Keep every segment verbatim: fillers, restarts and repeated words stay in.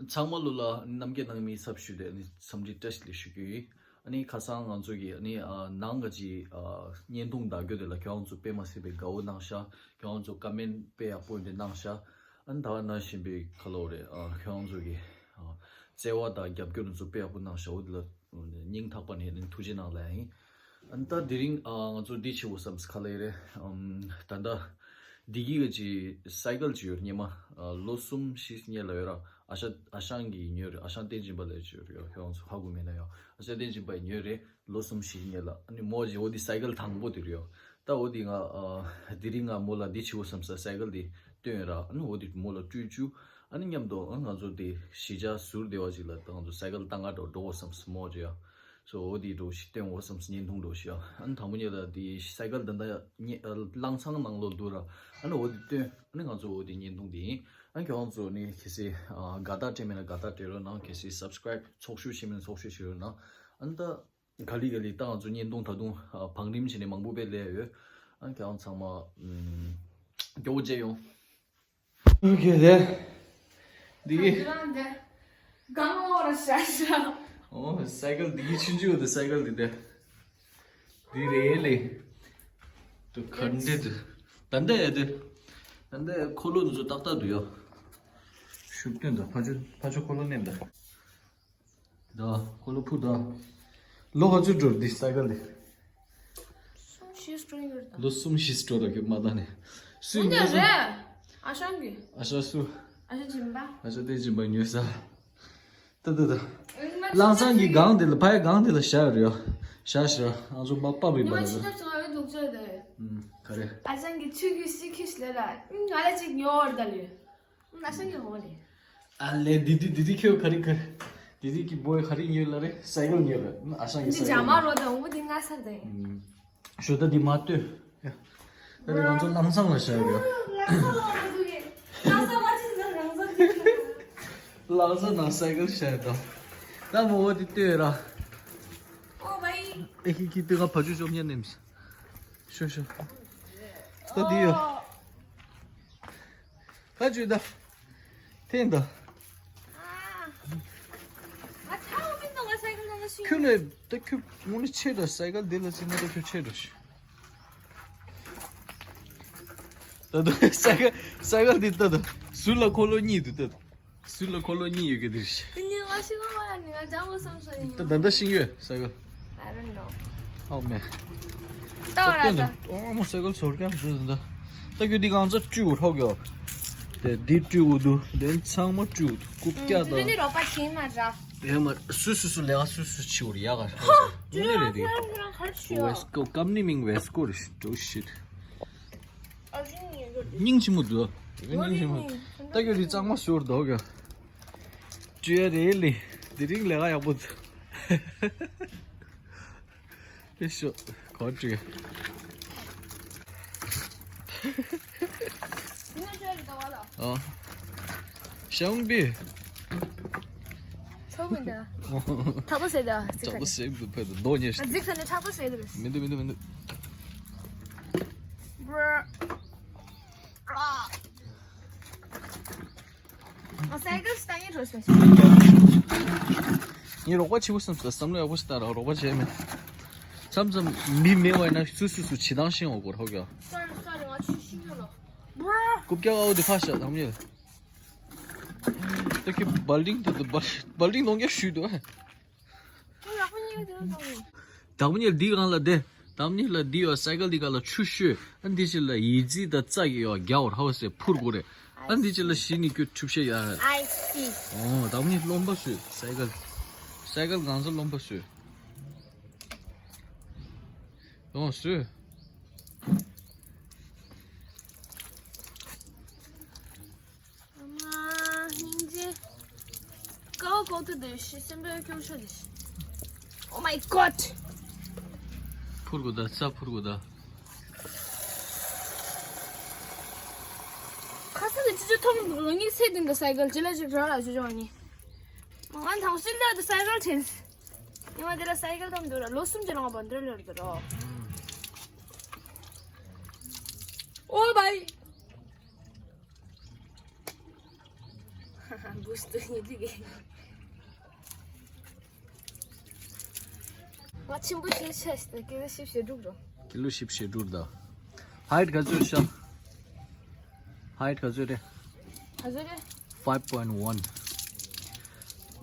ཚང་མ་ལོ་ལ་རྣམ་རྒྱལ་ནང་མི་ཚབ་ཞུས་ཏེ་ནི་འཚམས་འདྲི་བཀྲ་ཤིས་བདེ་ལེགས་ཞུ་རྒྱུ་ཡིན། ཨ་ནི་ཁ་སང་ང་ཚོ་གི་ཨ་ནི་ཨ་ནང་ག་ཅི་ཨ་བརྙན་ཐུང་བདག་སྐྱོ་དེ་ལ་ཁྱོད་རང་ཚོ་དཔེ་མ་སྲིད་པའི་དགའ་བོ་གནང་ཤག་ཁྱོད་རང་ཚོ་ཀ་མེན་དཔེ་ཡག་པོ་འདི་གནང་ཤག་ཨ་ནི་ད་ག་ནང་བཞིན་པའི་ཁ་ལོ་རེད། ཨ་ཁྱོད་རང་ཚོ་གི་ཨ་བརྩེ་བ་དང་རྒྱབ་སྐྱོར་ཚོ་དཔེ་ཡག་པོ་གནང་ཤག་འོ་དེ་ལ་སྙིང་ཐག་པ་ནས་ནི་ཐུགས་རྗེ་གནང་ལ་ཡིན། ཨ་ནི་ད་དེ་རིང་ཨ་ང་ཚོ་འདི་བྱེད་དགོས་བསམ་ཁ་ལ་ཡི་རེད། ཨམ་ད་ལྟ་འདི་གི་ག་ཅི་སའི་ཀལ་ཅིག་ཡོད་རེད། སྔོན་མ་ཨ་ལོ་གསུམ་བཞི་སྔོན་ལ་ཡོད་ར། ཨ་ཞང་ཨ་ཞང་གིས་ཉོས་རེད། ཨ་ཞང་བསྟན་འཛིན་པ་ལབ་ཅིག་ཡོད་རེད། ཡོ་ཁྱོད་རང་ཚོ་ཧ་གོ་མེད་ན་ཡོ། ཨ་ཞང་བསྟན་འཛིན་པས་ཉོས་རེད། ལོ་གསུམ་བཞི་སྔོན་ལ། ཨ་ནི་མོ་ཅིག་འོ་དེ་སའི་ཀལ་དང་པོ་དེ་རེད་ཡོ། ད་འོ་དེ་ང་ཨ་དེ་རིང་ང་མོ་ལ་འདི་བྱེད་དགོས་བསམ་ས་སའི་ཀལ་དེ་སྟོན་ར། ཨ་ནི་འོ་དེ་མོ་ལ་སྤྲོད་བཅུག་ཨ་ནི་མཉམ་དུ་ཨ་ང་ཚོ་དེ་གཞིས་ཆགས་ཟུར་བདེ་བ་ཅིག་ལ་ད་ང་ཚོ་སའི་ཀལ་བཏང་ག་འགྲོ་འགྲོ་དགོས་བསམ་སོང་མོ་ཅིག་ཡ། སོ་འོ་དེ་འགྲོ་ཞིག་སྟོན་འོ་བསམ་སོང་། བརྙན་ཐུང་འགྲོ་ཞིག་ཡ། ཨ་ནི་དང་པོ་ཉིད་ལ་དེ་སའི་ཀལ་ད་ལྟ་ཉེ་ཨ་གླང་ཚང་ནང་ལོགས་འདུག་ར། ཨ་ནི་འོ་དེ་སྟོན། ཨ་ནི་ང་ཚོ་འོ་དེ་བརྙན་ཐུང་དེ་ཡིན། ཨ་ནི་ཁྱེད་རང་ཚོ་ནི་གལ་སྲིད་ཨ་དགའ་རྟགས་སྤྲད་མེད་ན་དགའ་རྟགས་སྤྲད་རོགས་གནང་། གལ་སྲིད་སབ་སི་ཀ་རའིབ་ཚོགས་ཞུགས་བྱེད་མེད་ན་ཚོགས་ཞུགས་བྱེད་རོགས་གནང་། ཨ་ནི་ད་ག་ལེ་ག་ལེ་ད་ང་ཚོ་བརྙན་ཐུང་ད་དུང་ཨ་བང་རིམ་བྱས་ནས་མང་པོ་དཔེ་སླེབས་ཡོད། ཨ་ནི་ཁྱེད་རང་ཚང་མ་ཨམ་མགྱོགས་པོ་མཇལ་ཡོང་། ཨོ་ཁེ་དེ། འདི་གི། གང་འོ་ར་ཤ་ཤ། ཨོ་སའི་ཀལ་འདི་གི་ཆུང་ཆུང་འོ་དེ་སའི་ཀལ་འདི་དེ། འདི་རེད་ལེ། དུ་ཁ་འདྲེ་དུ། ད་འདྲ་ཡ་དུ། ད་འདྲ་ཡ་འཁོར་ལོ་འདི་ཚོ་ཏག་ཏག་འདུག་ཡ། ཤུགས་སྟོན་དང་ཕ་ཆུ་ཕ་ཆུ་འཁོར་ལོ་མནན་དང་། ད་ཁོ་ལོ་ཕུ་ད། ལོ་ག་ཚོད་འགྲོ་འདི་སའི་ཀལ་འདི། གསུམ་བཞི་འགྲོ་ཡོད་ད། ལོ་གསུམ་བཞི་འགྲོ་ར་གི་མ་ད་ནི། སུས་འོན་ཀྱང་ཉོས་ས། རེད། ཨ་ཞང་གི། ཨ་ཞང་སུ། ཨ་ཞང་སྦྱིན་པ། ཨ་ཞང་བསྟན་སྦྱིན་པ་ཉོས་ས། ད་ད་ད། གླང་ཚང་གི་སྒང་དེ་ལ་ཕ་ཡ་སྒང་དེ་ལ་བཞག་ཡོད་རེད་ཡ། བཞག་ཞེས་ང་ཚོ་མ་པ་བི་ཉི་མ་པ་ལ་ཕྱི་ད། ཐབས་སུ་ང་བའི་འདུག་ཚོད་དེ། ཨུམ་ག་རེ། ཨ་ཞང་གི་ཆུ་གི་སི་ཁི་ཤི་ལེ་ར། ང་ལ་ཅིག་ཉོ་བར་ད་ལེ། ཨ་ཞང་གི་འོ་ལེ། ཨ་ལེ་དི་དི་དི་དི་ཁྱོད་ག་རེ་ག་རེ། དི་དི་གི་བོའི་ག་རེ་ཉོས་ལ་རེ་སའི་ཀལ་ཉོས་རེད། ཨ་ཞང་གི་འདི་སའི་ཀལ་ཇ་མ་ཉོས། རོ་དང་འོ་འདི་ང་ས་དེ། ཨུམ། ཞོ་ད་འདི་མ་ལྟོས། ད་རེ་ང་ཚོ་གླང་ཚང་ལ་བཞག་ཡོད། གླང་ཚང་ནང་སའི་ཀལ་བཞག་ཡོད་དོ། ད་མོ་འོ་འདི་ལྟོས་ར། ཨོ་བའི། ཨེ་ཁི་ཁི་ཏི་ང་ཕ་ཆུ་ཤོབ་ཉན་ནེམ། ཤོ་ཤོ། ད་འདི་ཡོད། ཕ་ཆུ་ད། ཐེན་ད། ཁྱོད་ལས་ད་ཁྱོད་ངོ་ནས་ཆེ་ད་སའི་ཀལ་འདི་ལ་ཟིན་ན་ད་ཁྱོད་ཆེ་ད་ཤི། ད་ད་སའི་ཀལ་སའི་ཀལ་འདི་ད་ད་ཟུར་ལ་འཁོར་ལོ་གཉིས་འདུག་ད་ད་ཟུར་ལ་འཁོར་ལོ་གཉིས་ཡོད་གི་འདི་ཤི། དེ་ནས་ང་ཤི་ང་མ་ཡ་ནི་ང་ལྗང་མོ་བསམ་སོང་ཡིན། ད་ད་ད་ཤིང་ཡོད་སའི་ཀལ། I don't know. Oh man. ད་བར་ད། ཨོ་མོ་སའི་ཀལ་ཟོར་ཀྱང་ཟོར་ཟིན་ད། ད་ཁྱོད་འདི་གང་ཚ་སྤྲུལ་འགྲོ་གི་ཡོད། དེ་འདི་སྤྲུལ་འདུག་དེ་ཚང་མ་སྤྲུལ་འདུག་རྐུབ་བཀྱག་དང་། དེ་ནི་རོགས་པ་ཁྱིམ་མ་འདྲ། དེ་མ་སུ་སུ་སུ་ལས་ཀ་སུ་སུ་ཆི་བོར་ཡག་ག་ཧ། ཇུ་ལ་ཁྱོད་རང་ཁྱོད་རང་ག་རེ་ཤི་ཡོད། ཝེསི་ཀོ་ཀམ་ནི་མིང་ཝེསི་ཀོ་རེད། འགྲོ་ཤིད། སྙིང་ཆི་མོ་འདུག་སྙིང་ཆི་མོ། ད་ཁྱོད་འདི་གཙང་མ་ཟོར་འདུག་གི། ཇུ་ཡ་རེད་ལི། དེ་རིང་ལས་ཀ་ཡག་པོ་འདུག་ཨེ་ཤོ། གོ་ཅི། ཨ། ཞང་པི། ཚོགས་མི་འདྲ། ཁྲག་པོ་ཟེར་ད། ཁྲག་པོ་ཟེར་འདུག་ཕེ་ད་རྡོ་ཉེ་ཤི། ཨ་ཛིག་ས་ནས་ཁྲག་པོ་ཟེར་འདུག་མི་འདུག་མི་འདུག་མི་འདུག་ཨ་སའི་ཀལ་སྟ་ངན་འགྲོ་སོང་། ངས་རོགས་པ་བྱེད་དགོས་བསམ་སོང་། བསམ་བློ་ཡག་པོ་ཞིག་བཏང་ར་རོགས་པ་བྱས་མེད། མཚམས་མཚམས་མི་མེད་པ་ཡིན་ན་སུ་སུ་སུ་བྱེད་སྟངས་ཤེས་འོང་གོ་ཧོ་ག་སོ་རི་སོ་རི་ང་ཆུ་ཤིང་ཡོད་ལོ། རྐུབ་བཀྱག་ཨའོ་དེ་ཕ་ཤ་དམ་ཉེ། ད་ཁྱོད་སྦལ་ཏིང་དུ་སྦལ་སྦལ་ཏིང་ནང་རྒྱ་ཞུས་འདུག་ཨ། ཁོ་ཡག་པོ་ཉེ་གི་དེ་ལ་ཐོག་ནས། དང་པོ་ཉིད་འདི་སྒང་ལ་བསྡད། དང་པོ་ཉིད་ལ་འདི་ཡོད། སའི་ཀལ་འདི་སྒང་ལ་ཆུ་བཤོས། ཨ་འདི་ཕྱི་ལ་ཡི་ཙི་དང་རྩ་གི་ཡོད་རྒྱ་བོར་ཧའོ་སེ་འཕུར་དགོས་རེད། ཨ་འདི་ཕྱི་ལ་གཞི་ནི་ཁྱོད་ཁྲུབ་ཤེས་ཡ། I see. ཨོ་དང་པོ་ཉིད་རློན་པ་བཟོས་སའི་ཀལ། སའི་ཀལ་གང་ཚ་རློན་པ་བཟོས། ཨོ་བཟོས། ཨ་མ། སྙིང་རྗེ། ཀའོ་ཀའོ་ཏུ་དུ་ཤི་སེམས་པའི་སྐྱོ་ཤོས་དུ་ཤི། Oh my god! འཕུར་དགོས་ད་རྩ་འཕུར་དགོས་ད། ཁ་སང་གི་ཅི་ཅི་ཐོག་ལོ་གཉིས་ཚེ་བདུན་དུ་སའི་ཀལ་ཅི་ལ་ཅིག་ར་ལ་ཅི་ཅོ་ནི། ང་ཐང་སིལ་ལ་དུ་སའི་ཀལ་ཆེན། ཉི་མ་དེ་ལ་སའི་ཀལ་དམ་དུ་ར་ལོ་གསུམ་ཅི་རང་བ་འདྲ་ལོར་དུ་རོ། Oh my! Boost ཉི་ལི་གི། ང་ཆེན་པོ་ཞིག་ཆེ་ཞིག་ཀི་ལོ་བཞི་བཅུ་ཞེ་དྲུག་རོ། ཀི་ལོ་བཞི་བཅུ་ཞེ་དྲུག་ད། Height ག་ཚོད་ཤག Height ག་ཚོད་རེད། ག་ཚོད་རེད། Five point one.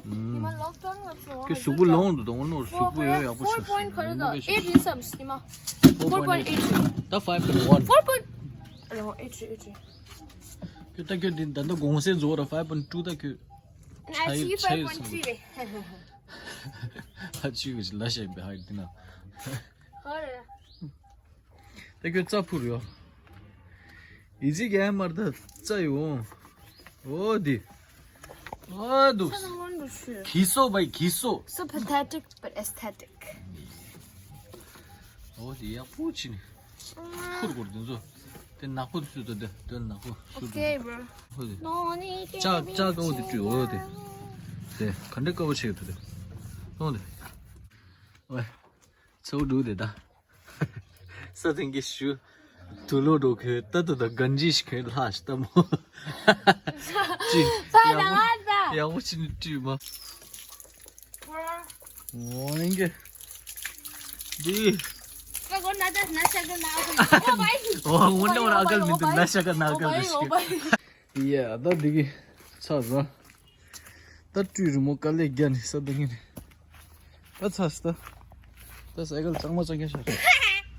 ཉི་མ་ལོག་ཏང་ལ་སོང་། ཁྱོད་གཟུགས་པོ་ལོང་འདུག་དང་ནོར་གཟུགས་པོ་ཡོད་ཡག་པོ་ཤོར། Four point ག་རེ་དང་eight རེད་བསམ་ཉི་མ། Four point eight རེད། ད་five point one. Four point. ཨ་ལོ་eight རེད། Eight རེད། ཁྱོད་ད་ཁྱོད་འདི་ད་ལྟ་གོང་སེ་རྫོགས་ར་five point two ད་ཁྱོད། ང་ཆི་five point three རེད། ཧ་ཅི་གི་ལ་ཤེས་པའི་ཧ་འདི་ན། ཧོ་རེད། ད་ཁྱོད་རྩྭ་ཕུར་ཡོ། ཨི་ཟི་གེ་མར་ད་རྩྭ་ཡོང་། ཨོ་དི། ཨོ་དུ། ས་དང་ལོན་རུ་ཤུ། གི་སོ་བའི་གི་སོ། So pathetic but aesthetic. ཨོ་དི་ཡག་པོ་ཅི་ནི། ཕུར་གོར་དུ་ཚོ། དེ་ནག་པོ་དུ་ཚོ་དེ་དེ་ནག་པོ་ཤུ་དུ། Okay, bro. ཨོ་དི། ནོ་ནི་ཅ་ཅ་ཀའོ་དི་ཅུ་ཨོ་དི། དེ་ག་འདྲ་ཀའོ་ཆེ་དུ་དེ། ནོ་དི། ཨོ། ཚའོ་འདུག་དེ་ད། ས་སྟེང་གི་ཞུ། དུ་ལོ་འགྲོ་གི་ད་དུ་ད་གན་ཇི་ཞིག་གི་ལྷ་ཞིག་ད་མོ། ཅི། ས་ཡག་ནང་པོ་ཨ་ད། ཡག་པོ་ཅི་ནི་བྲིས་མ། ཨོ་ཡིན་གི། འདི། ཀ་གོ་ན་ད་ན་ཤ་ག་ན་ཨ་ག་ལ། ཨོ་བའི། ཨོ་འོ་ན་འོ་ན་ཨ་གལ་མི་འདུག་ན་ཤ་ག་ན་ཨ་གལ་རེ་ཞིག་ཡ་ད་འདི་གི་ཚར་ར། ད་སྤྲུལ་རི་མོ་དཀའ་ལས་རྒྱག་ནས་ས་ད་ངན་ནས། ད་ཚར་སི་ད། ད་སའི་ཀལ་གཙང་མ་གཙང་རྐྱང་ཤར།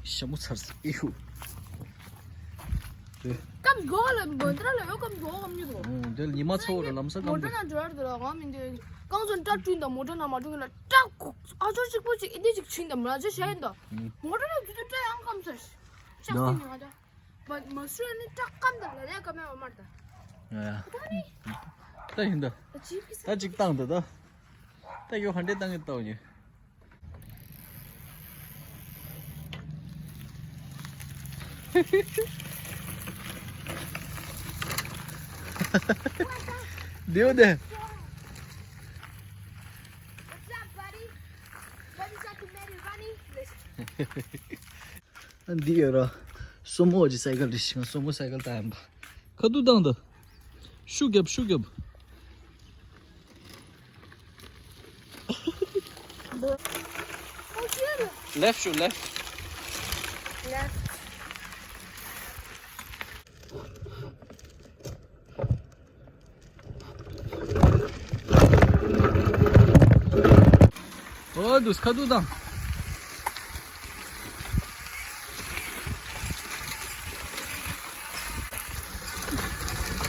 ཞྭ་མོ་ཚར་སི་ཨི་ཧུ། དེ། སྐམ་གོ་ལ་མོ་ཊ་ལ་ཡོ་སྐམ་གོ་གམ་ཉུ་དོ། ཨོ་དེ་ཉི་མ་ཚོ་ར་ལམ་ས་སྐམ་མོ་ཊ་དེ། ན་འགྲོ་ཡར་དེ་ལ་ང་མི་འདི། རྐང་ཚོ་ནི་ཏྲ་བསྐྲུན་དང་མོ་ཊ་ན་མ་བསྐྲུན་ལ་ཏྲ་ཁུག་ཨ་ཅོ་གཅིག་པོ་གཅིག་ཨི་འདི་གཅིག་ཆུན་དང་མ་ལ་ཅོ་ཤ་ཡིན་དོ། ཨུ། མོ་ཊ་ན་དུ་དུ་ཏྲ་ཡང་སྐམ་ཚར། ཤག་ད། སི་ནི་ང་ད། མ་མ་སུ་ནི་ཏྲ་སྐམ་དང་ལ་ལས་ཀ་མེ་བ་མར་ད། ཡ་ཡ། ད་ནི། ད་ཡིན་ད། ད་ཅིག་གི་ས། ད་ཅིག་བཏང་ད་ད། ད་ཡོ་ཧན་ཏེ་བཏང་གི་ཏོ་ཉེ། དེའོ་དེ། What's up, buddy? What is up, Mary Bunny? འདི་ཡོད་ར། སོ་མོ་གི་སའི་ཀལ་རེད་ཤི་ང་སོ་མོ་སའི་ཀལ་ད་ཡིན་པ། ཁ་ཐུག་བཏང་ད། ཤུགས་རྒྱབ་ཤུགས་རྒྱབ། Left ཤུགས་left. Left. ཨོ་དུས་ཁ་ཐུག་བཏང་།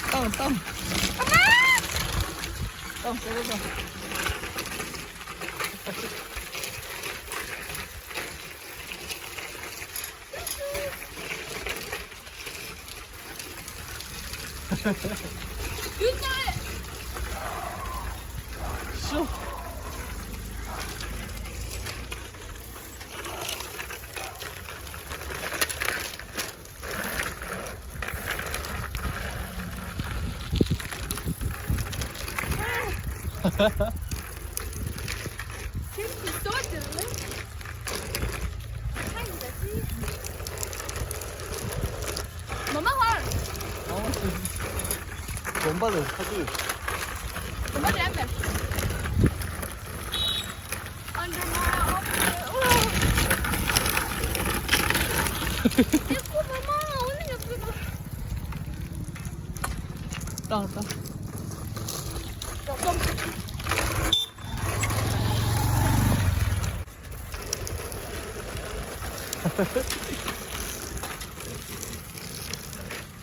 བཏང་བཏང་། བཏང་། མ་མ་ཧར། གོམ་པ་ལ་ཁ་ཐུག། གོམ་པ་རེད་མེད། Under my ཨོ། ཨེ་ཁོ་མ་མ་ཨོ་ནི་ཡོད་པ། བཏང་བཏང་།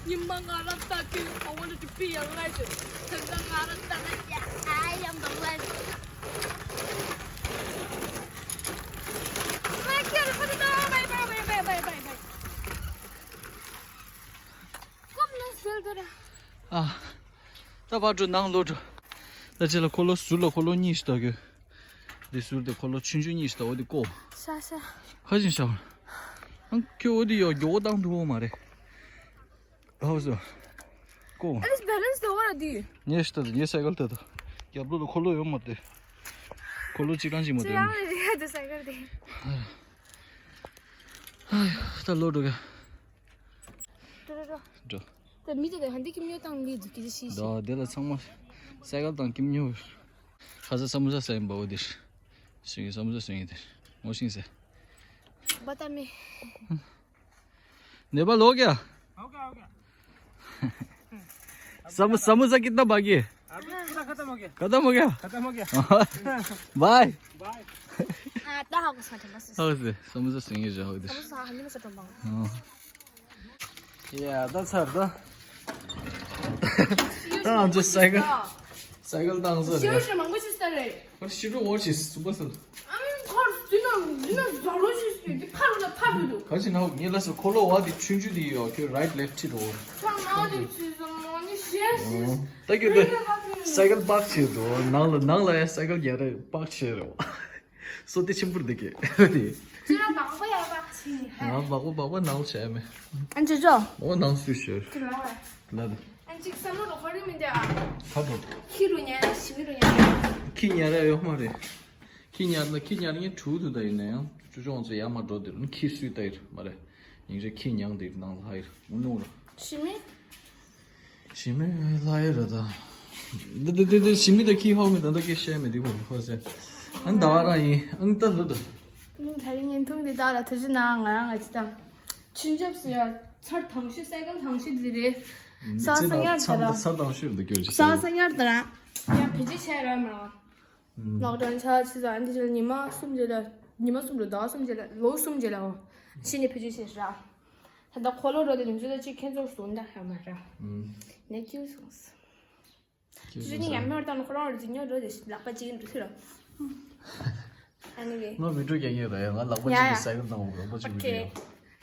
ཉི་མ་ང་རང་ལྟ་དུས། I wanted to be a legend. དེང་སང་ང་རང་ལྟ་ན། Yeah, I am the legend. Bye, bye, bye, bye, bye, bye. ཨ། ད་ཕར་འགྲོ་ནང་ལོག་འགྲོ། ད་ཅི་ལ་འཁོར་ལོ་ཟུར་ལ་འཁོར་ལོ་གཉིས་ཤིག་ད་གོ། འདི་ཟུར་དེ་འཁོར་ལོ་ཆུང་ཆུང་གཉིས་ཤིག་ད་འོ་དེ་ཀོ། ཤ་ཤ། ཧ་ཅང་ཤ། ཨང་ཁྱོད་འོ་དེ་ཡོ་མགྱོགས་བཏང་ཐུབ་འོ་མ་རེད། ཧའོ་སོ། ཀོ། At least balance ད་འོ་ར་དེ། ངས་ཤི་ད་ངས་སའི་ཀལ་ད་ད། རྒྱབ་ལོགས་ལ་འཁོར་ལོ་ཡོད་མ་རེད། འཁོར་ལོ་གཅིག་རང་གཅིག་མ་ཅི་རང་རེད་དེ་སའི་ཀལ་དེ། ད་ལོག་འགྲོ་ག། འགྲོ་འགྲོ་འགྲོ། འགྲོ། ད་མི་དེ་ད་ཧན་དེ་ཁྱིམ་ཡོད་དང་མི་འདུག་གི་ཤི་ཤི། ད་དེ་ལ་ཚང་མ། སའི་ཀལ་དང་ཀིམ་ཉོ། ཁ་ས་ས་མོ་ས་ཟ་ཡིན་པའོ་འདིར། སུ་ཡིན་ས་མོ་ས་སུ་ཡིན་འདིར། ངོ་ཤིང་ཟེར། बता मैं। नेपाल हो गया? हो गया, हो गया। सम-, समोसा कितना बाकी है? अभी पूरा खत्म हो गया। खत्म हो गया? खत्म हो गया। बाय। बाय। हाँ, ད་ཧ་གོ་སོང་། ཐོན་པ་སོང་། ཧ་གོ་སོང་། समोसा སུ་ཡིན་རེད། ཧ་གོ་སོང་། समोसा ཧ་ལས་མ་ས་ཐོན་པ། ཨོ། ཡ་ད་ཚར་ད། ད་ང་ཚོ་སའི་ཀལ་སའི་ཀལ་བཏང་ས་རེད། ཤེའུ་ཤེའུ་མང་པོ་ཞིག་ས་རེད། ཨ་ཤི་རོ་འོ་ཤི་སུ་པ་སུ། ཨ་མི་ཁོར་དུ་ན་དུ་ན་ཟ་རོ་ཞིག་སུ་དེ་ཕ་རུ་ན་ཕ་རུ་དུ། ག་ཅི་ན་ངེ་ལ་སུ་ཁོ་ལོ་བ་དེ་ཆུན་ཆུ་དེ་ཡོད་ཁྱོད་རའིཊ་ལེཕཊ་ཁྲིད་འགྲོ། ཁོ་ན་དེ་ཆུ་ཟ་མོ་ནི་ཤེ་ཤེ། ད་ཁྱོད་དེ་སའི་ཀལ་པག་ཆེ་འགྲོ། ནང་ལ་ནང་ལ་ཡ་སའི་ཀལ་རྒྱ་རེ་པག་ཆེ་རེད། སོ་དེ་ཆེན་པོར་འདི་གས་དེ། ཅི་ར་མང་པོ་ཡ་བག་ཆེ་ནི་ཧ། ཨ་བག་པོ་བག་པོ་ནང་བྱས་མེད། ཨ་ཅི་ཅོ། ཨོ་ནང་སུ་ཤོར། ཅི་ལ་བ། ལ་དེ། ཨ་ཅིག་བསམ་བློ་རོ་ཧོ་རི་མི་འདི་ཨ། ཁ་དོ། ཁྱི་རུ་ཉལ་ཞི་མི་རུ་ཉལ། ཁྱི་ཉལ་ར་ཡོད་མ་རེད། ཁྱི་ཉལ་ན་ཁྱི་ཉལ་ངས་གྲུ་དུ་ད་ཡིན་ན་ཡང་ཅུ་ཅོང་ཚོ་ཡར་མ་འགྲོ་དེ་རུ་ཁྱི་སུས་ད་ཡིར་མ་རེད། ཉིན་རེ་ཁྱི་ཉང་དེ་ནང་ལ་ཧ་ཡིར་མུ་ནུ་ར། ཞི་མི། ཞི་མི་ལ་ཡ་ར་ད། འདི་འདི་འདི་འདི་ཞི་མི་ད་ཁྱི་ཧོ་མི་ད་ད་ཀྱི་ཤེས་མི་འདི་གོ་ཧོ་ཟེར། ཨན་ད་བ་ར་ཡིན་ཨང་ད་ལུ་ད། ཨང་ད་རིང་ཉིན་ཐུང་འདི་ད་ལ་ཐུ་ཞི་ན་ང་རང་ང་ཅི་ད། ཆུན་ཆབ་སུ་ཡ་ཚར་ཐང་ཤི་སའི་ཀལ་ཐང་ཤི་འདི་རེད། ས་ས་ཉར་ད་ར། ས་ཐང་ཤི་འདི་ཀྱོ་ཅི་ས་ས་ཉར་ད་ར། ཡ་ཕི་ཅི་ཆེ་ར་མ་ར། ལོག་ཌའོན་ཆ་ཆི་ཟ་འདི་ཆ་ཉི་མ་གསུམ་རྗེས་ལ་ཉི་མ་གསུམ་རེད་ཟླ་བ་གསུམ་རྗེས་ལ་ལོ་གསུམ་རྗེས་ལ་འོ། ཕྱི་ནས་ཕི་ཅི་ཤེས་ར། ད་ལྟ་ཁོ་ལོ་རོ་དེ་ཉིན་ཚོད་ད་ཅིག་ཁྱེད་ཚོར་སོང་ད་ཧ་མ་ར། ནས་ཀྱུ་སོང་། ཅི་ནི་ཡང་མེད་དང་ཁོ་རང་རེ་ཉོ་རོ་དེ་ལག་པ་ཅིག་འདུག་ཁྱོད་ར། ཨ་ནི་ངས་ང་མི་འགྲོ་རྒྱ་ངེས་ར་ཡ་ང་ལག་པ་ཡ་ཅིག་ཡ་གི་སའི་ཀལ་དང་ལག་པ་ཅིག་ཨོ་ཁེ།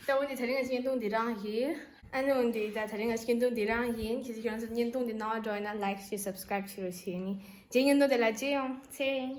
ད་འོ་ནི་དེ་རིང་ང་བརྙན་ཐུང་འདི་རང་ཡིན། ཨ་ནི་འོ་འདི་ད་དེ་རིང་ང་བརྙན་ཐུང་འདི་རང་ཡིན། ཁྱེད་ཚོ་ཁྱེད་རང་ཚོ་བརྙན་ཐུང་འདི་སྣང་བ་འགྲོ་ཡིན་ན་ལའིཀ་ཤེར་སབ་སི་ཀ་རེབ་བྱེད་རོགས་བྱེད་ནི། རྗེས་བརྙན་ཐུང་དེ་ལ་མཇལ་ཡོང་། ཚེ་རིང་།